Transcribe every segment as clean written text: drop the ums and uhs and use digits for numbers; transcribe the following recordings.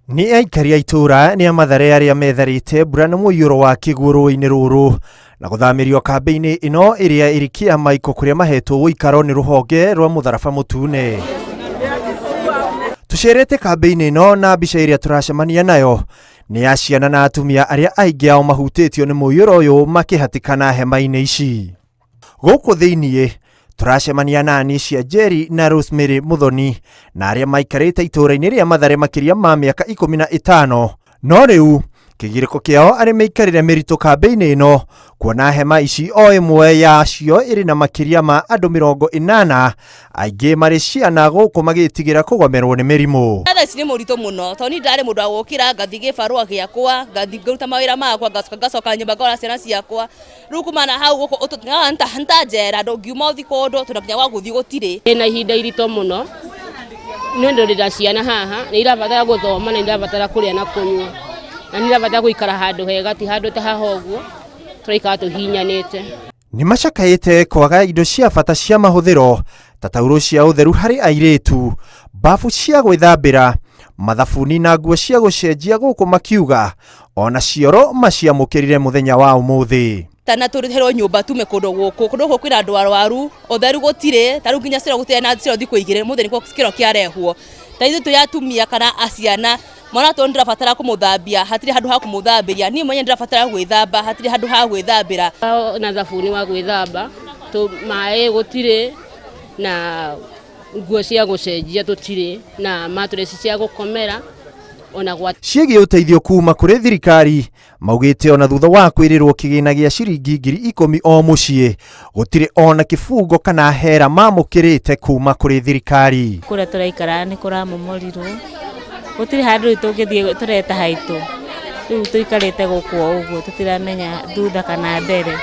Nĩ aikari a itũũra rĩa Mathare arĩa metharĩte mbura na mũiyũro wa kĩguũ rũĩ-inĩ rũrũ na gũthamĩrio kambĩ-inĩ ĩno ĩrĩa ĩrĩ Kĩamaiko kũrĩa mahetwo ũikaro nĩ rũhonge rwa mũtharaba mũtune. Tũcerete kambĩ-inĩ ĩno na mbica ĩrĩa tũracemania nayo nĩ ya ciana na atumia arĩa aingĩ ao mahutĩtio nĩ mũiyũro ũyũ makĩhatĩkana hema-inĩ ici. Gũkũ thĩinĩ tũracemania na Anicia Njeri na Rosemary Muthoni na arĩa maikarĩte itũũra-inĩ rĩa Mathare makĩria ma mĩaka 15 no rĩu kĩgirĩko kĩao arĩ mĩikarĩre mĩritũ kambĩ-inĩ ĩno kuona hema ici o ĩmwe yacio ĩrĩ na makĩria ma andũ 80 aingĩ marĩ ciana gũkũ magĩtigĩra kũgomerwo nĩ mĩrimũ. Thaa ici nĩ mũritũ mũno tondũ niĩ ndarĩ mũndũ wa gũkĩra ngathiĩ gĩbarũa gĩakwa ngathiĩ ngaruta mawĩra makwa ngacoka ngacoka nyũmba ngorora ciana ciakwa. Rĩu kuma na hau gũkũ nĩ ta njera ndũngiuma ũthiĩ kũndũ tondũ nginya gwa gũthiĩ gũtirĩ. Ndĩna ihinda iritũ mũno nĩ ũndũ ndĩna ciana haha nĩ irabatara gũthoma na nĩ irabatara kũrĩa na kũnyua na nĩ irabatara gũikara handũ hega ti handũ ta haha ũguo tũraikara tũhihinyanĩte. Nĩ macakaĩte kwaga indo cia bata cia mahũthĩro ta taurũ cia ũtheru harĩ airĩtu, bafu cia gwĩthambĩra, mathabuni na nguo cia gũcenjia gũkũ makiuga ona cioro maciamũkĩrire mũthenya wa ũmũthĩ. Tana tũrĩhĩrwo nyũmba tume kũndũ gũkũ, kũndũ gũkũ kwĩna andũ arwaru, ũtheru gũtirĩ, ta rĩu nginya cioro gũtirĩ na cioro thikũ 2 ũmũthĩ nĩkuo kĩro kĩarehwo. Ta ithuĩ twĩ atumia kana aciana, mwana tondũ ndĩrabatara kũmũthambia, hatirĩ handũ ha kũmũthambĩria, niĩ mwenyewe ndĩrabatara gwĩthamba, hatirĩ handũ ha gwĩthambĩra. Na thabuni wa gwĩthamba, maĩ gũtirĩ na nguo cia gũcenjia tũtirĩ na mattress cia gũkomera ona gwa Ciĩgiĩ ũteithio kuma kũrĩ thirikari maugĩte ona thutha wa kwĩrĩrwo kĩgĩna gĩa ciringi 10,000 o mũciĩ gũtirĩ ona kĩbungo kana hera mamũkĩrĩte kuma kũrĩ thirikari. Kũrĩa tũraikara nĩ kũramomorirwo, gũtirĩ handũ rĩu tũngĩthiĩ tũreta haitũ, rĩu tũikarĩte gũkũ o ũguo tũtiramenya thutha kana mbere.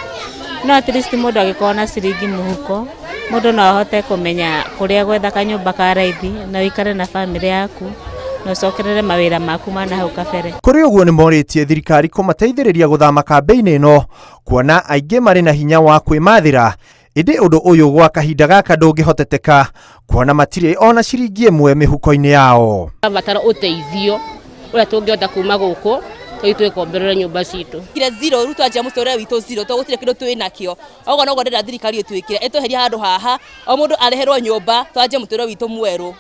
No at least mũndũ angĩkorwo na ciringi mũhuko, mũndũ no ahote kũmenya kũrĩa gwetha kanyũmba ka raithi na ũikare na bamĩrĩ yaku na ũcokerere mawĩra maku ma nahau kabere. Kũrĩ ũguo nĩ morĩtie thirikari kũmateithĩrĩria gũthama kambĩ-inĩ ĩno kuona aingĩ marĩ na hinya wa kwĩmathĩra ĩndĩ ũndũ ũyũ gwa kahinda gaka ndũngĩhoteteka kuona matirĩ ona ciringi ĩmwe mĩhuko-inĩ yao. Tũrabatara ũteithio ũrĩa tũngĩhota kuma gũkũ tũthiĩ twĩkomborere nyũmba citũ. Kire zero rĩu twanjia mũtũrĩre witũ zero tondũ gũtirĩ kĩndũ twĩ nakĩo. Oguo noguo ndĩrenda thirikari ĩtwĩkĩre, ĩtweherie handũ haha, o mũndũ arĩhĩrwo nyũmba twanjie mũtũrĩre witũ mwerũ.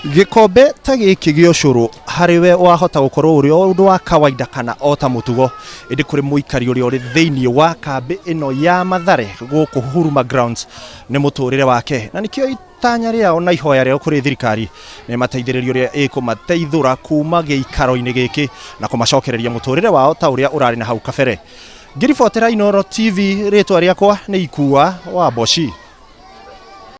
Gĩkombe ta gĩkĩ gĩa ũcũrũ harĩ we wahota gũkorwo ũrĩ o ũndũ wa kawaida kana o ta mũtugo, ĩndĩ kũrĩ mũikari ũrĩa ũrĩ thĩinĩ wa kambĩ ĩno ya Mathare gũkũ Huruma Grounds nĩ mũtũrĩre wake, na nĩkĩo itanya rĩao na ihoya rĩao kũrĩ thirikari nĩ mateithĩrĩrio ũrĩa ĩkũmateithũra kuma gĩikaro-inĩ gĩkĩ na kũmacokereria mũtũrĩre wao ta ũrĩa ũrarĩ na hau kabere. Ngĩribotera Inooro TV, rĩtwa rĩakwa nĩ Ikua wa Mboci.